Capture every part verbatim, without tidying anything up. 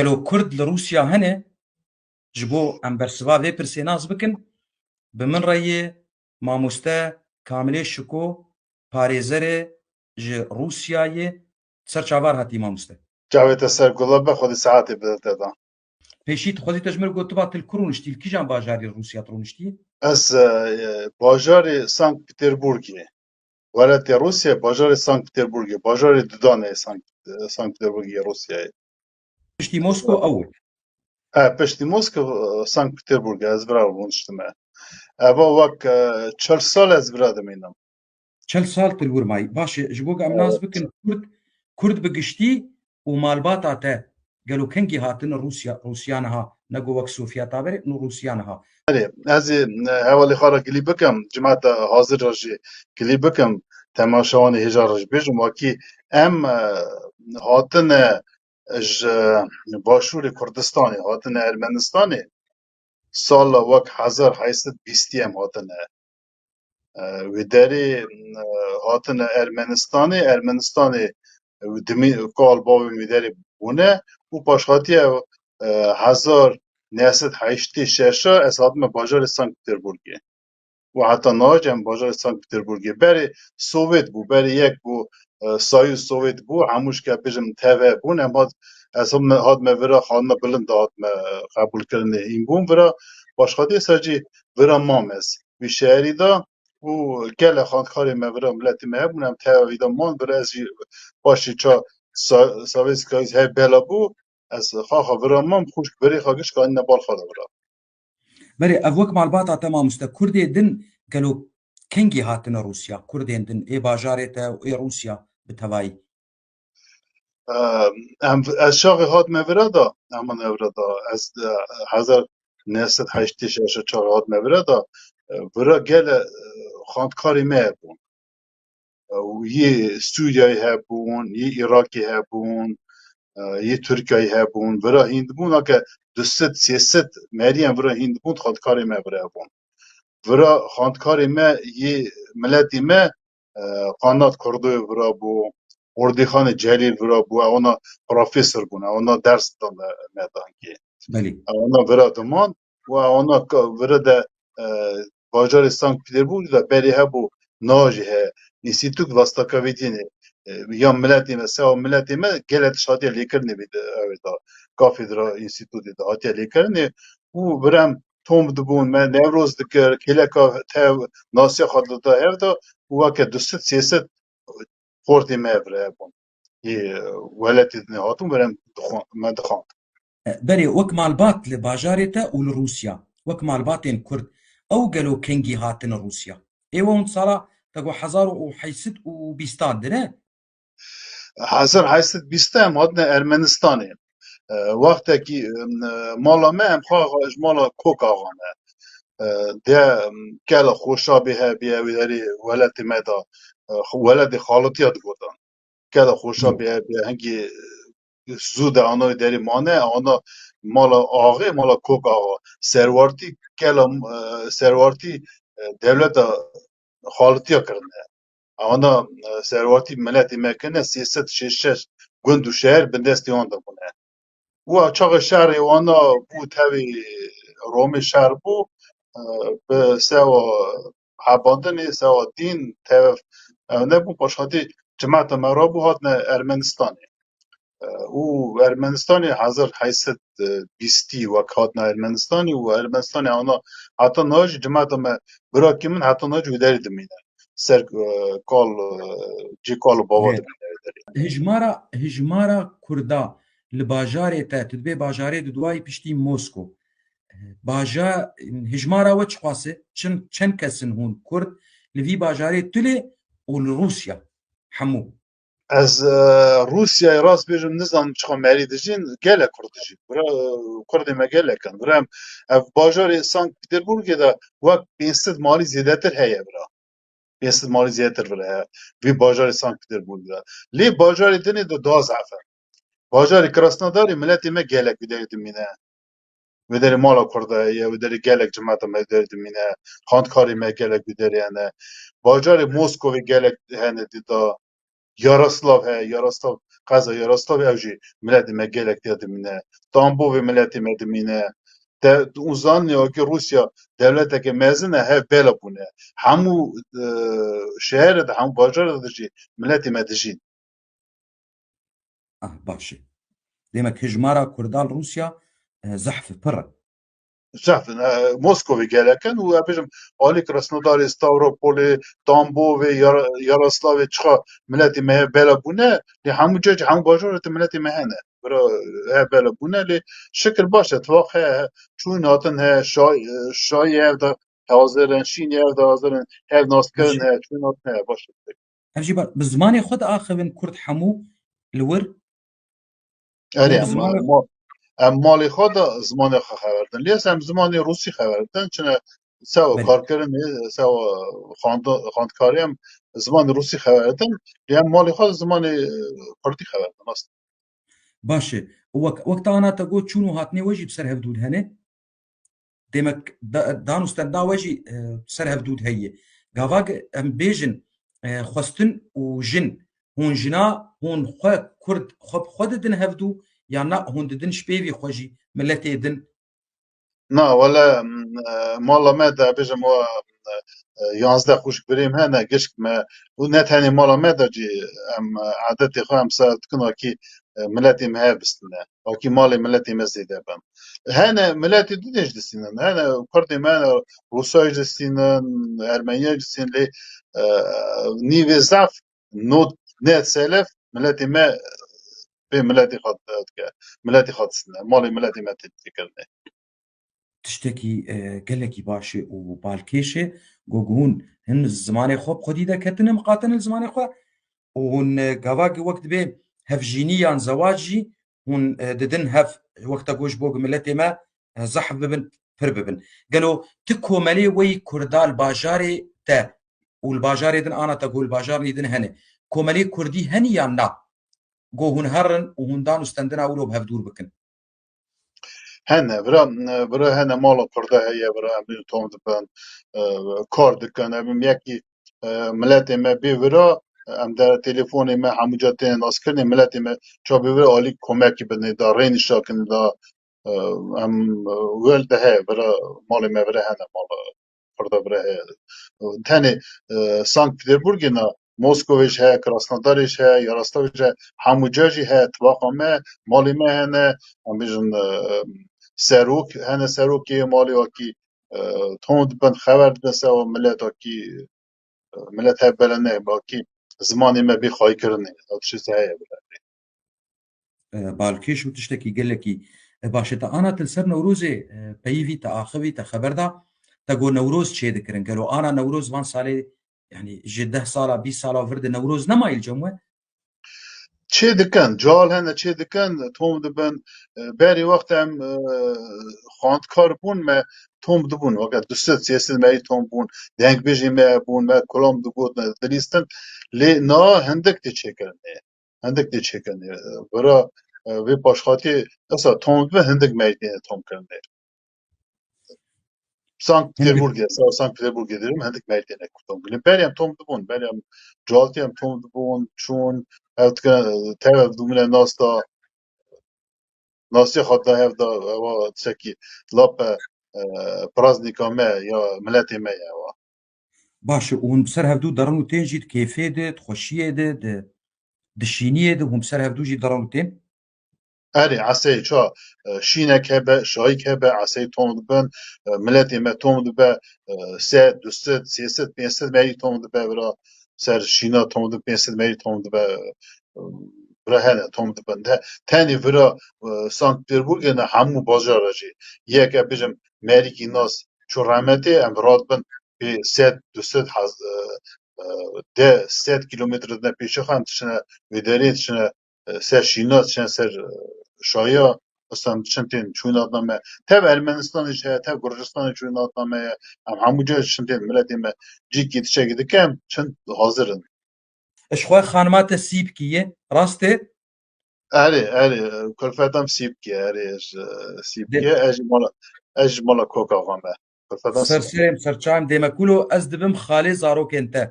Gelo Kurd li Rûsya hene? Ji bo em bersiva vê pirsê nas bikin, bi min re yê mamoste Kamilê Şiko, parêzerê ji Rûsyayê, ser çavar hatî mamoste. Çavê te ser gula be, Xwedê sihetê bide te da. Pêşî tu xwezî te ji min re gotiba tu li ku rûniştî, li kîjan bajarî Rûsya tu rûniştî? Ez, e, bajarê Sankt Peterburgê, welatê Rûsya, bajarê Sankt Peterburgê, bajarê dudanê Sankt, Sankt Peterburgê yê Rûsyayê. Piştî Mosko ew e. E, piştî Mosko, e, Sankt Peterburg, ez vira rûniştime. Eva wek, e, çil sal ez vira dimînim. Çil sal tu li wir mayî. Baş e, ji bo ku em nas Evet. bikin Kurd, Kurd bi giştî û malbata te gelo kengî hatin Rûsya, Rûsya niha, ne go wek Sovyeta berê, no Rûsya niha. Belê, ez ê, e, hevalê xwe re gilî bikim, cimata hazir re jî gilî bikim, temaşevanê hêja re jî bêjim, wekî em, e, hatine ji Başûrê Kurdistanê, hatine Ermenistanê, sala wek hezar heyt sed bîstî em hatine, e, wê derê, e, hatine Ermenistanê, Ermenistanê, e, dimî kal bavên wê derê bûne û paşxatiye, e, hezar neh sed heştê şeş ez hatime bajarê Sankt Peterburgê. Û heta niha jî em bajarê Sankt Peterburgê. Berê Sowêt bû, berê yek bû, e, Soyuz Sowêt bû, hemû ji ke bêjim teve bûn, em hat, ez hatme, hatme vira xanina bilind de hatme, e, qebûlkirinê hîn bûn vira, paşxatiyê ser jî vira mam ez. Wî şeherî de û gelek xwendkarê me vira miletê me hebûn, em teve vî de man vira, ez jî paşê ça Sa-, Savê Skayîz her bela bû, ez xaxa vira mam, xwişk birê xwe gişt kanîne bal xwe de vira. Berê, ev wek malbata te mamoste, Kurdê din gelo kengî hatine Rûsya? Kurdên din ê bajarê te û ê Rûsya bi tevayî? Em, ez çaxê hatime vira da, em hatine vira da, ez, e, hezar neh sed heştê şeş çaxê hatime vira da, e, vira gele, e, xwendkarê me bûn. Û yê Sûriyeyê hebûn, yê Îrakê hebûn, e, yê Tirkiyeyê hebûn, vira hîn dibûn, ake du sed, sê sed meriyên vira hîn dibûn, xwendkarê me vira hebûn. Vira xwendkarê me yê miletê me, e, Qanat Kurdoyê vira bû, Ordîxanê Celîl vira bû, ewana profesor bûn, ewana ders didane me dankê. Belê. Ewana vira diman û ewana ka-, vira de, e, bajarê Sankt Peterburg de berê hebû, niha jî heye, Înstîtût Vastakavidinê, e, ya miletê me, sewa miletê me gelek tişt hatiye lêkirinê vê de, ew ê de, kafedra înstîtûtê de hatiye lêkirinê û vira em tom dibûn, me Newroz dikir, kêleka tev nasiya xwe dida hev de û weke du sed sê sed xortê me vira hebûn. Yê welatê din hatibûn, vira em dixwa-, me dixwand. Berê, wek malbat li bajarê te û li Rûsya, wek malbatên Kurd, ew gelo kengî hatine Rûsya? Ê we hûn sala te got hezar û heyt sed û bîstan din e? Hezar heyt sed bîst em hatine Ermenistanê. E, wextekî, e, mala me em xwe ji mala Kok Axa ne. E, de, em, kela Xoşabê hebî, ew derê welatê me de, e, xo-, welatê Xalitiya digotan. Kela Xoşabê hebî, hingî, e, zû de ana wê derê mane, ana mala axê, mala Kok Axa. Serwartî kela, e, serwartî, e, dewleta Xalitiya kirine. Ana, e, serwatî miletê me kirine, sê sed şêst şeş gund û şehir bin destê wan de bûne. Û çaxê şerê wana bû tevî Romê şer bû, e, bi sewa hebandinê, sewa dîn, tev, e, nebû, paşxatî cimeta me rabû hatine Ermenistanê. E, û Ermenistanê hezar heyt sed bîstî wek hatina Ermenistanê û Ermenistanê ana heta niha jî cimeta me, birakê min heta niha jî wê derê dimîne. Ser, e, kal, e, cê kal û bava Rê. dimîne wê derê. Hijmara, hijmara Kurda li bajarê te, tu dibê bajarê di duayî piştî Mosko. Baja-, hijmara we çiqas e? Çin, çend kes in hûn Kurd li vî bajarê tu lê û li Rûsya? Hemû. Ez, e, Rûsyayê rast bêjim nizanim çiqa merî dijîn, gelek Kurd dijîn. Vira, e, Kurdê me gelek in. Vira em, ev bajarê Sankt Peterburgê de wek pênc sed malî zêdetir heye vira. Pênc sed malî zêdetir vira heye. Vî bajarê Sankt Peterburgê de. Lê bajarê dinê de daha zehf e. Bajarê Krasnodarê miletê me gelek wê derê dimîne. Wê derê mala Kurda heye, wê derê gelek cimeta me wê derê dimîne, xwendkarê me gelek wê derê hene. Bajarê Moskovê gelek hene dî da. Yaroslav heye, Yaroslav Qeza Yaroslavê ew jî miletê me gelek tê dimîne. Tambovê miletê me dimîne. De, û zanî ki Rûsya dewleteke mezin e, hev bela bûne. Hemû, e, şehre de, hemû bajara de jî miletê me dijîn. Ah, baş e. Demek hijmara Kurdan Rûsya, e, zehf e, pir e. Zehf in, e, Moskovê gelek in û, e, bêjim, alî Krasnodarê, Stavropolê, Tambovê, Yar-, Yaroslavê çiqa miletê me hev bela bûne, lê hemû cihê, hemû bajarê de miletê me hene. Bira, hev bela bûne, lê şikir baş e, tifaq he, he, çûn hatin he, şa-, e, şayî hev de hazir in, şînî hev de hazir in, hev naskirin he, çûn hatin he, baş e. Ev jî ba-, bi zimanê xwe diaxivin Kurd hemû li wir? Erê, Bo bi em, zimanê em, em malê xwe de zimanê xwe xeber din. Lê em zimanê rûsî xeber din. Çine sewa Belê. karkirinê, sewa xwend-, xwendkarê em zimanê rûsî xeber din. Lê em malê xwe de zimanê, e, kurdî xeber din. Rast. Baş e. Wek, wek te ana te got çûn û hatinê we jî bi ser hevdû de hene? Demek da-, dan û stenda we jî, e, ser hevdû de heye. Gava ge-, em bêjin, e, xwestin û jin, hûn jina, hûn xwe Kurd, xwe bi xwe didin hevdû, yan na hûn didin ji pêvî xwe jî miletê din? Na, wele, m, e, mala me de bêjim wa, e, yanzdeh xwişk birêm hene, gişk me, û ne tenê mala me de jî em, e, adetê xwe em ser dikin, akî, e, miletê me hev bistine. Wekî malê miletê me zêde bin. Hene miletê din jî distînin. Hene Kurdê me, hene Rûsayê jî distînin, Ermeniyê jî distînin lê, e, nîvê zaf not net selef miletê me pê miletê xwe dike. Miletê xwe distîne. Malê miletê me tê, tê kirinê. Tiştekî, e, gelekî baş e û balkêş e. Go hûn hin zimanê xwe bi xwedî de ketine miqatine li zimanê xwe û hûn, e, gava wek dibê hevjînî yan zewac jî hûn, e, didin hev wexta ku ji bo miletê me, e, zehf bibin, pir bibin. Gelo ti komelê weyî Kurda li bajarê te û li bajarê din ana te ku li bajarê din hene. Komelê Kurdî henî yan na? Go hûn herin û hûn dan û stendina wilo bi hev dûr bikin. Hene, vira, vira hene mala Kurda heye, vira em tom dibin, e, kar dikin, em yekî, e, miletê me bê vira, em de telefonê me hemûca tên naskirinê, miletê me ça bê vira alî komekî bidinê da, rênîşa kinê da, e, em, e, wel de heye, vira malê me vira hene mala Kurda bira heye. Tenê, e, Sankt Peterburgê na, Moskovê jî heye, Krasnodarê jî heye, Yaroslavê jî heye, hemû ca jî heye, tibaqa me, malê me hene, em bêjin, e, serok, hene serokê malê wekî, e, tom dibin, xeber dibin sewa milet wekî, e, milet hev bela ne, wekî zimanê me bê xwayîkirinê. Ew tişt heye bira. E, balkêş û tiştekî gelekî, e, baş e. Te ana te li ser Newrozê, e, peyivî, te axivî, te xeber da, te got Newroz çê dikirin. Gelo ana Newroz van salê, yanî ji deh sala, bîst sala vir de Newroz nemayî li cem we? Çê dikin, cal hene çê dikin, tom dibin. E, berî wext em, e, xwendkar bûn, me tom dibûn, weke du sed sê sed me yî tom bûn, dengbêjê me bûn, me kulam digot, me dilîstin. Lê na hindik tê çêkirinê. Hindik tê çêkirinê. Vira, e, vê paşxatiyê esa tom dibe, hindik me yê têne tom kirinê. Sankt Hindik. Peterburgê, sa Sankt Peterburgê dirim, hindik me yê têne tom kirin. Berê em tom dibûn, berê em caltî em tom dibûn, çûn, ev dikine, tev ev dûmine nas da, nasiya xwe da hev da, ewa tiştekî lape, e, praznika me ya miletê me ye ewa. Baş e, û hûn bi ser hevdû derin û tên jî di kêfê de, di xweşiyê de, di, di şîniyê de hûn bi ser hevdû jî derin û tên? Erê, eseyê ça, e, şînek hebe, şayîk hebe, eseyê tom dibin, e, miletê me tom dibe, e, sed, du sed, sê sed, pênc sed merî tom dibe, vira ser şîna tom dibe, pênc sed merî tom dibe, e, vira hene tom dibin. De, tenê vira, e, Sankt Peterburgê ne hemû bajara jî. Yek e bijim merîkî nas çû rehmetê, em radibin pê sed, du sed hez-, e, e, de sed kîlometre dine pêşiya xwe, em diçine wê derê, diçine, e, ser şîna, diçine ser, e, şaya, esa em diçin tên çûyîn hatina me. Tev Ermenistanê jî heye, tev Gurcistanê çûyîn hatina me ye. Em hemû ca diçin tên miletê me. Cîkî tiştekî dike em çin hazir in. Ji xwe xanima te Sîpkî ye, rast e? Erê, erê, kulfetam Sîpkî, erê, ji Sîpkî, Dê- ez ji mala, ez ji mala koka xwe me. Kulfetam Ser Sîpkî. Serê min, ser çavê min, dêmekulo ez dibim xalê zarokên te.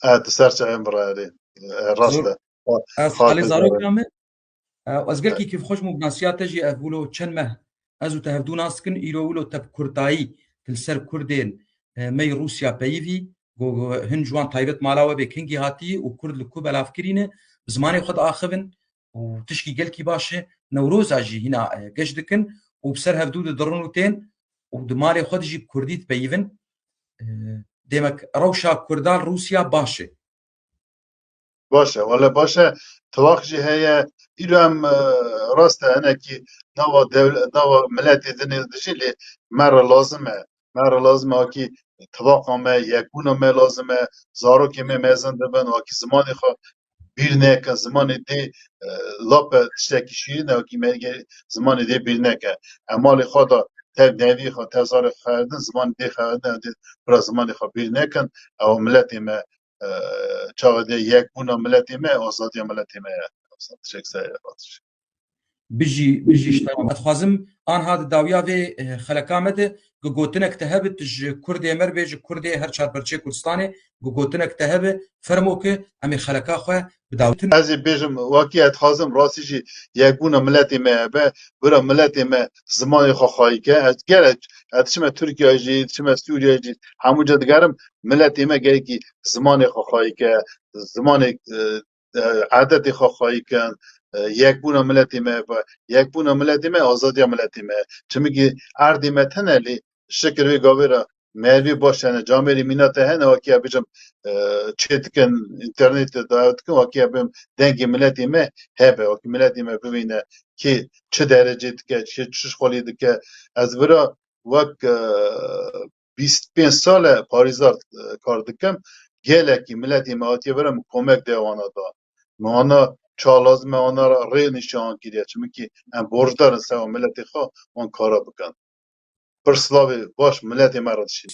E, tu ser çavê min bira, erê. E, rast Zor- e. Ez Xalê Zarok me. Ez gelkî kêfxweş bûm bi nasiya te jî, ev wilo çend meh ez û te hevdû nas dikin, îro wilo te bi kurtayî tu li ser Kurdên, e, me yî Rûsya peyivî, go, go, hin ji wan taybet mala we bê kingî hatî û Kurd li ku belav kirîne, bi zimanê xwe diaxivin û tişkî gelkî baş e. Newroza jî hîna, e, geş dikin û bi ser hevdû didirin û tên û di malê xwe de jî bi Kurdî dipeyivin. E, Demek rewşa Kurdan Rûsya baş e. Baş e, wele baş e. Tifaq jî heye. Îro em, e, rast e, hinekî nava dewle-, nava miletê din ê dijî, lê me re lazim e. Me re lazim e, wekî tifaqa me, yekbûna me lazim e. Zarokê me mezin dibin, wekî zimanê xwe bîr neke, zimanê dê, e, lap e, tiştekî şîrîn e, wekî me ge-, zimanê dê bîr neke. Em malê xwe de tev nevî xwe, tev zarê xwe xeredin, zimanê dê xeredin, em dê bira zimanê xwe bîr nekin. Ew miletê me, e, çawa dê yekbûna miletê me, azadiya miletê me ye. Teşekkür ederim. Bijî, bijî ji te re. Ez dixwazim anha di dawiya vê, e, xeleka me de ku gotinek te hebe, tu ji Kurdê me re bê, ji Kurdê her çar perçeyê Kurdistanê, ku gotinek te hebe, fermo, ku em ê xeleka xwe bi dawitin. Ez ê bêjim, wekî ez dixwazim rastî jî yekbûna miletê me hebe, bira miletê me zimanê xwe xwayî ke. Ez ger ez, ez diçime Tirkiye jî, diçime Sûriye jî, hemû ca digerim, miletê me gerekî zimanê xwe xwayî ke, zimanê, e, e, edetê xwe xwayî kin, e, yekbûna miletê me, yekbûna miletê me, azadiya miletê me. Çimkî erdê me tune lê şikir vê gavê re merivê baş hene, camêrê mîna te hene, wekî ya bêjim, e, çê dikin, înternetê davet dikin, wekî ya bêjim dengê miletê me hebe, wekî miletê me bibîne kê çi derecê dike, kê çi şixulê dike. Ez vira wek, e, bîst pênc sal e parêzar, e, kar dikim. Gelekî miletê me hatiye vir e, min komek de wana da. Min wana ça lazim e, wana rê nîşan kiriye. Çimkî em borcdar in seba miletê xwe wan kara bikin. Pir silavê baş miletê me re dişînim.